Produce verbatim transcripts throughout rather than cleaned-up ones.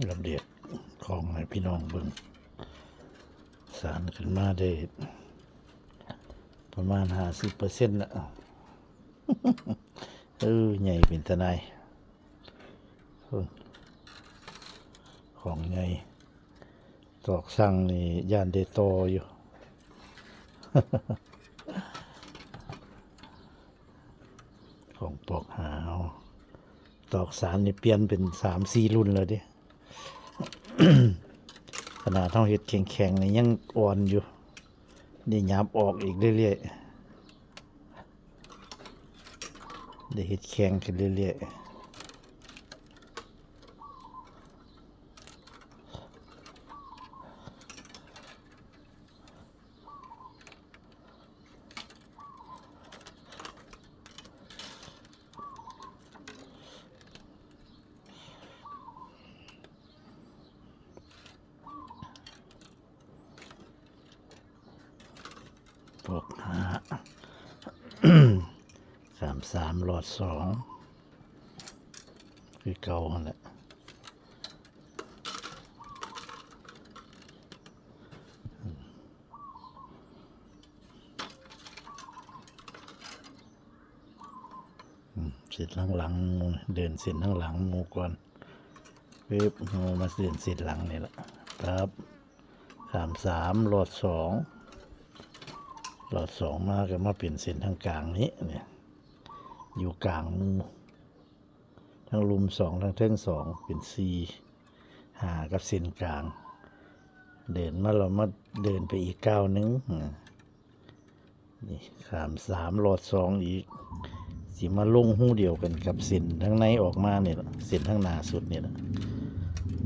อัปเดตของให้พี่น้องเบิ่ง สานขึ้นมาได้ประมาณห้าสิบเปอร์เซ็นต์ละ เออ ใหญ่เป็นตาหน่าย ของใหญ่ ตอกสั่งนี่ย่านได้ต่ออยู่ ของปอกหาเอา ตอกสานนี่เปลี่ยนเป็นสามสี่รุ่นแล้วเด้ ขนาดเฮาเฮ็ดแข็งๆนี่ยังอ่อนอยู่ นี่หยาบออกอีกเรื่อยๆ ได้เฮ็ดแข็งขึ้นเรื่อยๆ ปอกหา สามสาม หลอดสอง คือเก่าหั่นแหละ อืม เส้นทางหลังหมู่ เดินเส้นทางหลังหมู่ก่อน ปึ๊บ หมู่มาเดินเส้นหลังนี่แหละ ปั๊บ สามสาม หลอดสอง หลอดสองมาก็มาเป็นเส้นทางกลางนี้ เนี่ย อยู่กลางหมู่ ทั้งลุ่มสอง ทั้งเทิงสอง เป็นสี่ ห้า กับเส้นกลาง เดินมา เรามาเดินไปอีกก้าวหนึ่ง อ่า นี่ สามสาม หลอดสองอีก สิมาลงฮูเดียวกันกับเส้นทางในออกมานี่ล่ะ เส้นทางหน้าสุดนี่ล่ะ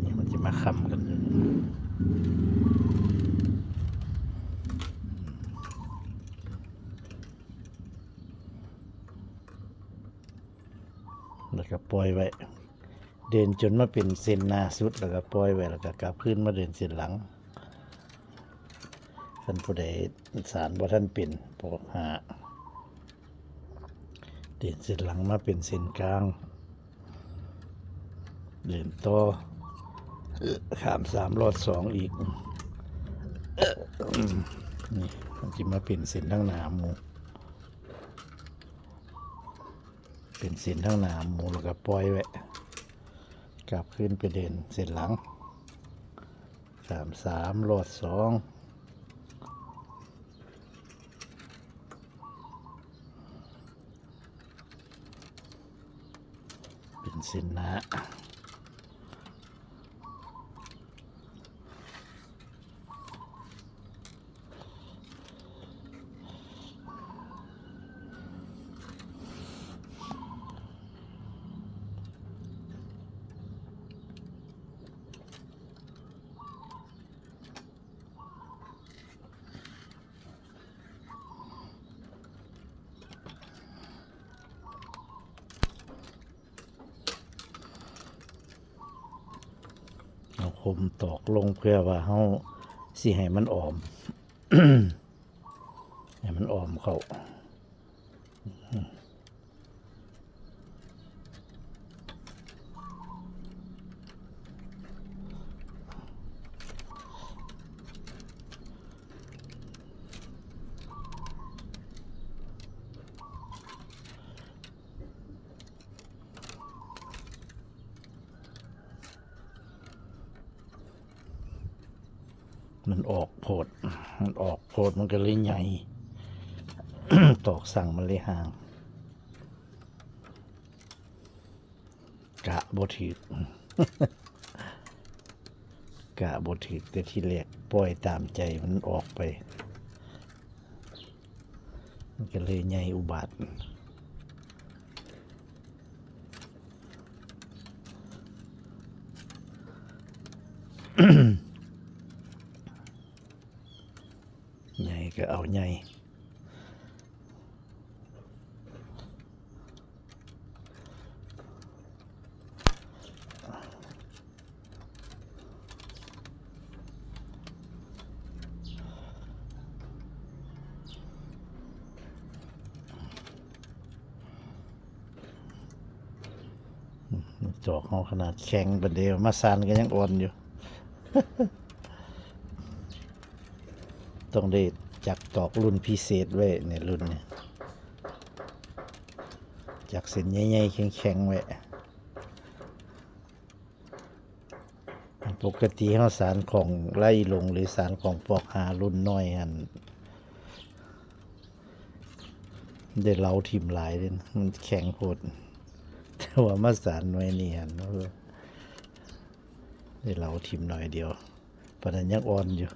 นี่มันสิมาค้ำกัน แล้วก็ปล่อยไว้ เดินจนมาเป็นเส้นหน้าสุด แล้วก็ปล่อยไว้ แล้วก็กลับคืนมาเดินเส้นหลัง คันผู้ใดสานบ่ทันเป็น ปอกหา เดินเส้นหลังมาเป็นเส้นกลาง เดินต่อ ข้ามสาม หลอดสองอีก นี่ มันสิมาเป็นเส้นทางหน้าหมู่ เป็นเส้นทางหน้าหมู่ แล้วก็ปล่อยไว้ กลับคืนไปเดินเส้นหลัง สามสาม หลอดสอง เป็นเส้นหน้า เอาคมตอกลงเพื่อว่าเฮาสิให้มันอ้อม ให้มันอ้อมเข้า มันออกโพด มันออกโพด มันก็เลยใหญ่ ตอกสั่งมันเลยห่าง กะบ่ถืก กะบ่ถืกแต่ทีแรก ปล่อยตามใจมันออกไป มันก็เลยใหญ่อุบาท ใหญ่ก็เอาใหญ่ เ ตอกเฮาขนาดแข็งปานใด มาสานก็ยังอ่อนอยู่ ต้องได้จักตอกรุ่นพิเศษไว้เนี่ย รุ่นนี้ จักเส้นใหญ่ๆ แข็งๆ ไว้ ปกติเฮาสานของไล่ลงหรือสานของปอกหารุ่นน้อยหั่น ได้เหลาถิ่มหลายเลยนะ มันแข็งโพด แต่ว่ามาสานหน่วยนี้หั่น เออ ได้เหลาถิ่มหน่อยเดียว ปานนั้นยังอ่อนอยู่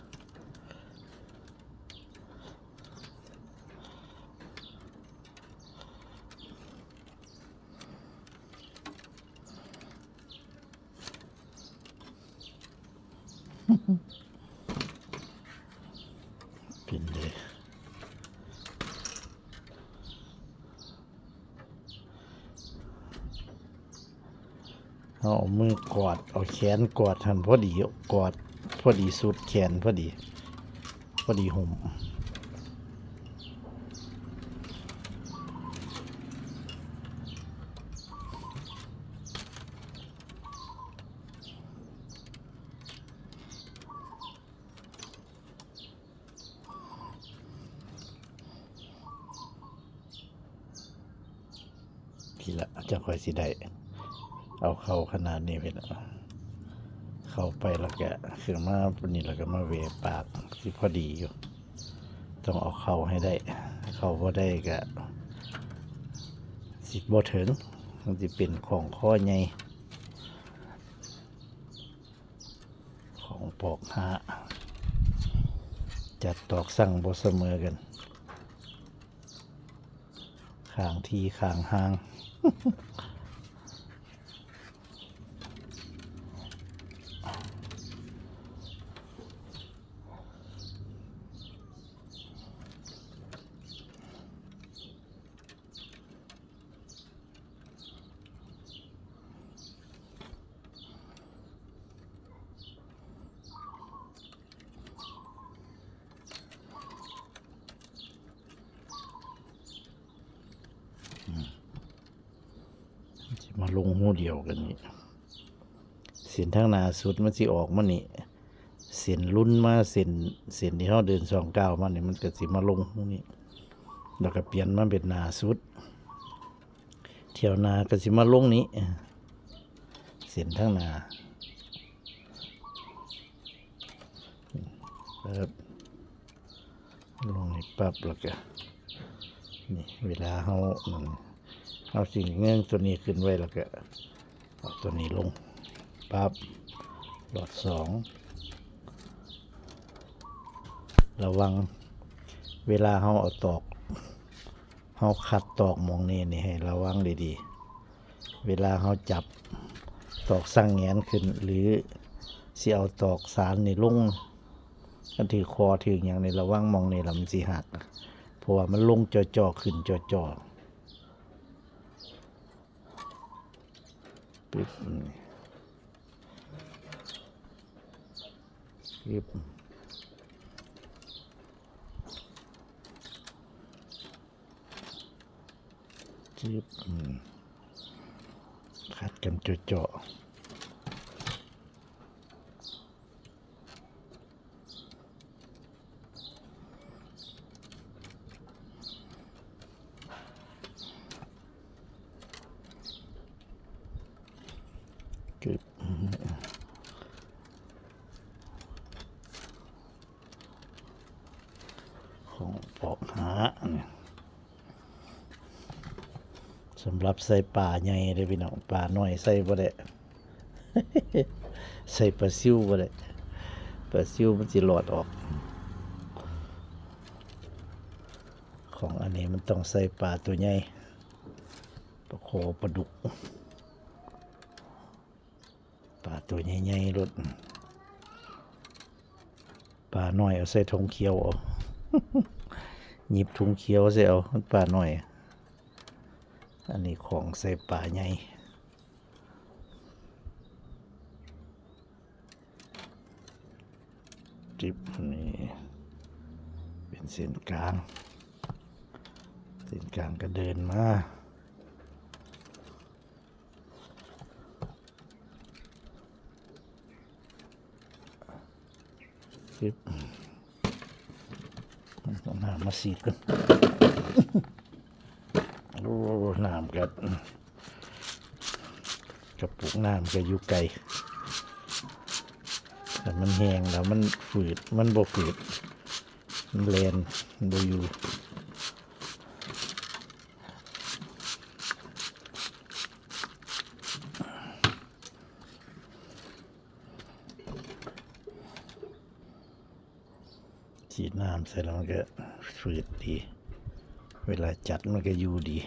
เป็นเลย เอามือกอด เอาแขนกอดหั่นพอดี กอดพอดีสุดแขนพอดี พอดีห่ม พี่ละจังค่อยสิได้ เอาเข้าขนาดนี้พี่ละ เข้าไปแล้วก็ขึ้นมาปานนี้แล้วก็มาแหว่ปาก สิพอดีอยู่ ต้องเอาเข้าให้ได้ เข้าบ่ได้ก็สิบ่ถึง มันสิเป็นของข้อใหญ่ ของปอกหา จัดตอกสั่งบ่เสมอกัน ข้างที่ข้างห่าง สิมาลงฮูเดียวกันนี่ เส้นทางหน้าสุดมันสิออกมานี่ เส้นรุ่นมา เส้น เส้นที่เฮาเดินสองก้าวมานี่ มันก็สิมาลงฮูนี่ แล้วก็เปลี่ยนมาเป็นหน้าสุด เที่ยวหน้าก็สิมาลงนี้ เส้นทางหน้า ครับ ลงนี้ปั๊บแล้วก็ นี่ เวลาเฮา อืม เฮาสิเงื้องตัวนี้ขึ้นไว้แล้วก็ เอาตัวนี้ลง ปั๊บ หลอดสอง ระวัง เวลาเฮาเอาตอก เฮาคัดตอกหม่องนี้นี่ให้ระวังดีๆ เวลาเฮาจับตอกสั่งแหงนขึ้น หรือสิเอาตอกสานนี่ลง คันถืกคอถืกหยังนี่ระวังหม่องนี้ล่ะมันสิหัก เพราะว่ามันลงจ่อๆ ขึ้นจ่อๆ ปึ๊บ นี่ ปึ๊บ จึ๊บ อืม คัดกันจ่อๆ ของปอกหาเนี่ย สำหรับใส่ปลาใหญ่เด้อพี่น้อง ปลาน้อยใส่บ่ได้ ใส่ปลาซิวบ่ได้ ปลาซิวมันสิหลอดออก ของอันนี้มันต้องใส่ปลาตัวใหญ่ ปลาคอ ปลาดุก ปลาตัวใหญ่ๆ โลด ปลาน้อยเอาใส่ถุงเขียวเอา หยิบถุงเขียวใส่เอา ปลาน้อย อันนี้ของใส่ปลาใหญ่ จิบนี่ เป็นเส้นกลาง เส้นกลางก็เดินมา ปึ๊บ เอาน้ำมาสีดก่อน โอ้ น้ำก็ กระปุกน้ำก็อยู่ไกล แต่มันแห้งแล้วมันฝืด มันบ่ฝืด มันแล่น มันบ่อยู่ ฉีดน้ำใส่แล้วมันก็ฝืดดี เวลาจัดมันก็อยู่ดี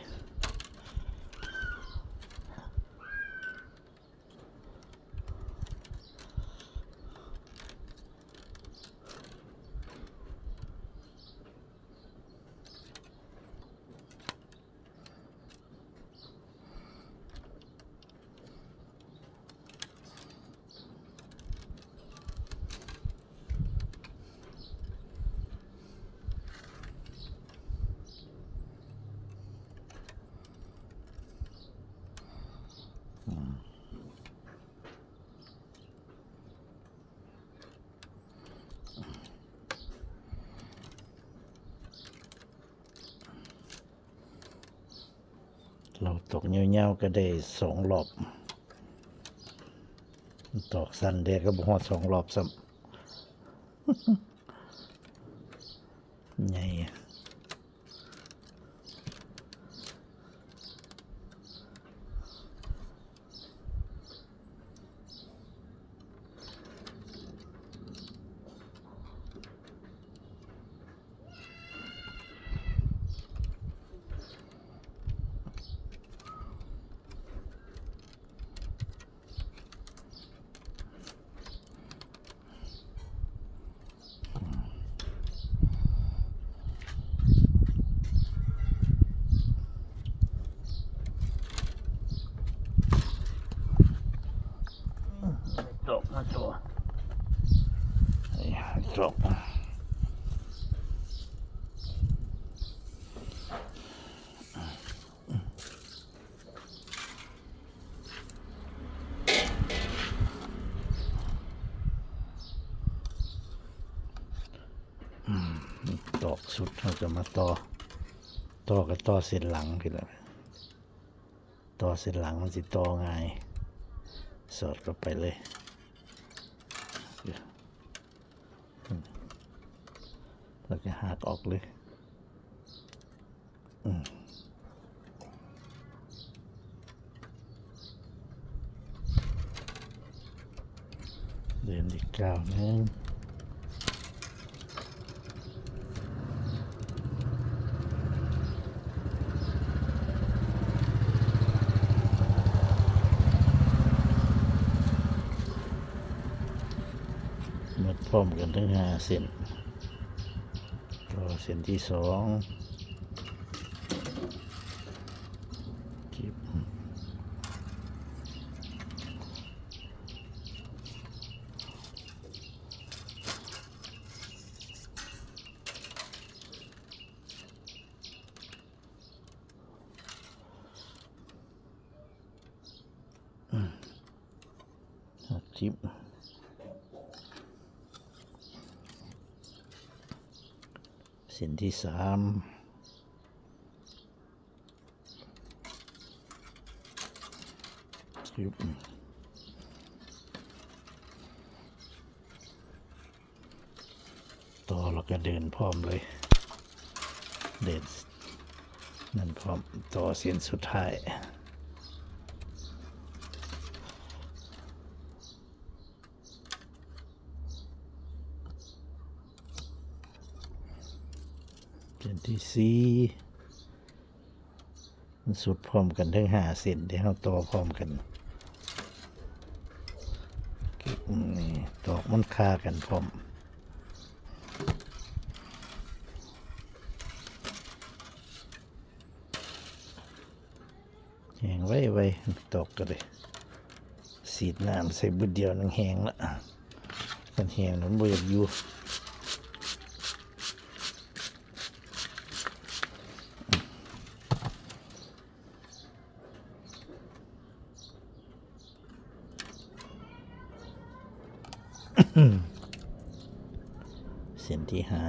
เราตอกยาวๆก็ได้สองรอบ ตอกสั้นแดกก็บ่ฮอดสองรอบซ้ำ ใหญ่ ตอกมาตัว นี่ตอก อืม ตอกสุด เราจะมาต่อ ต่อกับต่อเส้นหลังกันแล้ว ต่อเส้นหลังมันสิต่อง่าย สอดเข้าไปเลย แล้วก็หักออกเลย อืม เดินอีกก้าวหนึ่ง หมดพร้อมกันทั้งห้าเส้น ต่อเส้นที่สอง เก็บ สิบ เส้นที่สาม สิบ ต่อแล้วก็เดินพร้อมเลย เดิน นั่นพร้อม ต่อเส้นสุดท้าย เส้นที่สี่ มันสุดพร้อมกันทั้งห้าเส้นที่เราต่อพร้อมกัน นี่ ตอกมันคากันพร้อม แห้งไวๆ ตอกก็ได้ สีดน้ำใส่บึดเดียวนึงแห้งละ มันแห้งแล้วมันบ่อยากอยู่ อืม เส้นที่ห้า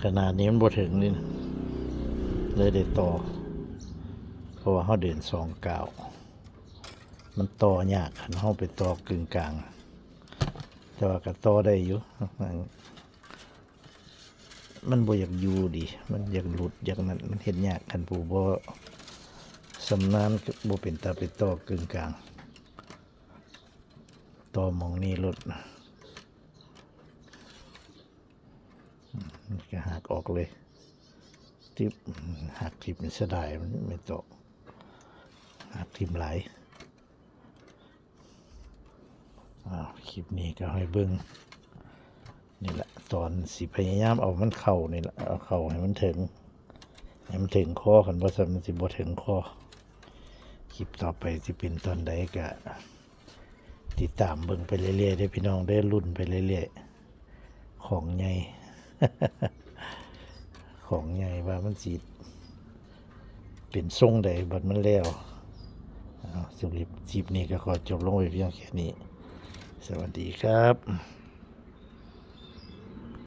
ขนาดนี้มันบ่ถึงนี่นะ เลยได้ต่อ เพราะว่าเราเดินสองก้าว มันต่อยาก คันเราไปต่อกึ่งกลาง แต่ว่าก็ต่อได้อยู่ มันบ่อยากอยู่ดี มันอยากหลุด อยากนั่น มันเฮ็ดยาก คันผู้บ่ชำนาญ บ่เป็นตาไปต่อกึ่งกลาง ต่อหม่องนี้โลด อืม ก็หักออกเลย ติ๊บ หักทิ่ม เสียดาย มันไม่ต่อ หักทิ่มหลาย อ่า คลิปนี้ก็ให้เบิ่ง นี่แหละ ตอนสิพยายามเอามันเข้านี่แหละ เอาเข้าให้มันถึง ให้มันถึงคอ คันบ่ซั้นมันสิบ่ถึงคอ คลิปต่อไปสิเป็นตอนใดก็ติดตามเบิ่งไปเรื่อยๆเด้อพี่น้องเด้อ ลุ้นไปเรื่อยๆ ของใหญ่ ของใหญ่ว่ามันสิเป็นทรงใดบัดมันแล้ว เอา สำหรับคลิปนี้ก็ขอจบลงไว้เพียงแค่นี้ สวัสดีครับ